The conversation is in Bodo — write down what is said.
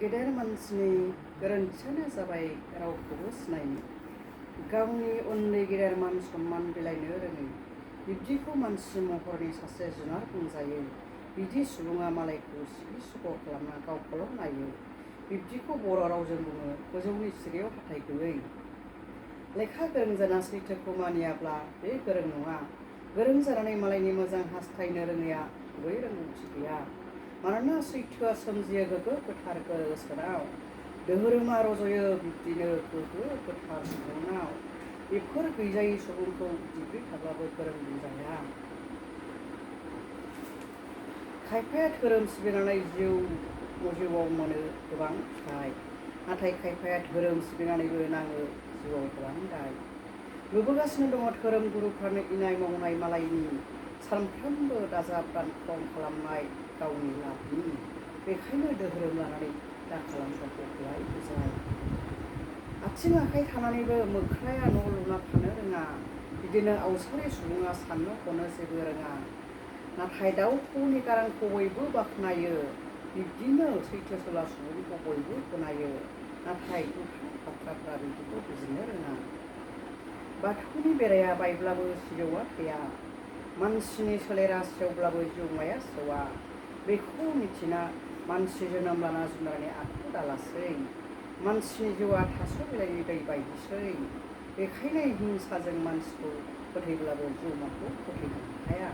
गेदेर मानसिनि गोरोन्थियानो जाबाय रावखौबो सिनायि, गावनि उन्दै गेदेर मान सन्मान बिलाइनो रोङै। बिब्दिखौ मानसि महरनि सासे जुनार बुंजायो। बिदि सुबुङा मालायखौ सिगि सुग' खालामना गावखौल' नायो। बिब्दिखौ बर' रावजों बुङो गोजौनि सिरियाव हाथाइ गैयै। लेखा गोरों जाना सैथोखौ मानियाब्ला बे गोरों नङा। गोरों जानानै मालायनि मोजां हास्थायनो रोङैया गुबै रोंगौथि गैया। मानोना सैथोआ सोमजियो गोगो गोथार गोसोनाव, धोरोमा रज'यो बिब्दिनो गोगो गोथार सुबुंनाव। बेफोर गैजायै सुबुंखौ डिग्री थाब्लाबो गोरों बुंजाया। खायफाया धोरोम सिबिनानै जिउआव मोनो गोबां फिथाइ, नाथाय खायफाया धोरोम सिबिनानैबो नाङो जिउआव गोबां दाय। नुबोगासिनो दङ धोरोम गुरुफ्रानो इनाय मावनाय मालायनि, सानफ्रोमबो दाजाब दानख्रं खालामनाय गावनि लाबनि। बेखायनो धोरोम लानानै दाखालाम गावखौ गुलाय गुजाय। आथिं आखाइ थानानैबो मोख्राया न' लुना थानो रोङा। बिदिनो आवसारि सुबुङा साननो हनो जेबो रोङा। नाथाय दाउ खौवौनि गारांखौ बयबो बाख्नायो। बिब्दिनो सैथोसुला सुबुंखौ बयबो गनायो। नाथाय दुथां बाथ्राफ्रा बिदिखौ बुजिनो रोङा। बाथौनि बेराया बायब्लाबो सिजौआ थैया, मानसिनि सोलेरा सेवब्लाबो जिउमाया सेवा। बेखौ मिथिना मानसि जोनोम लाना जुनारनि आखु दालासै। मानसिनि जिउआ थास' बिलाइनि दै बायदिसै। बेखायनो हिंसाजों मानसिखौ फोथैब्लाबो जिउमाखौ फोथैनो हाया।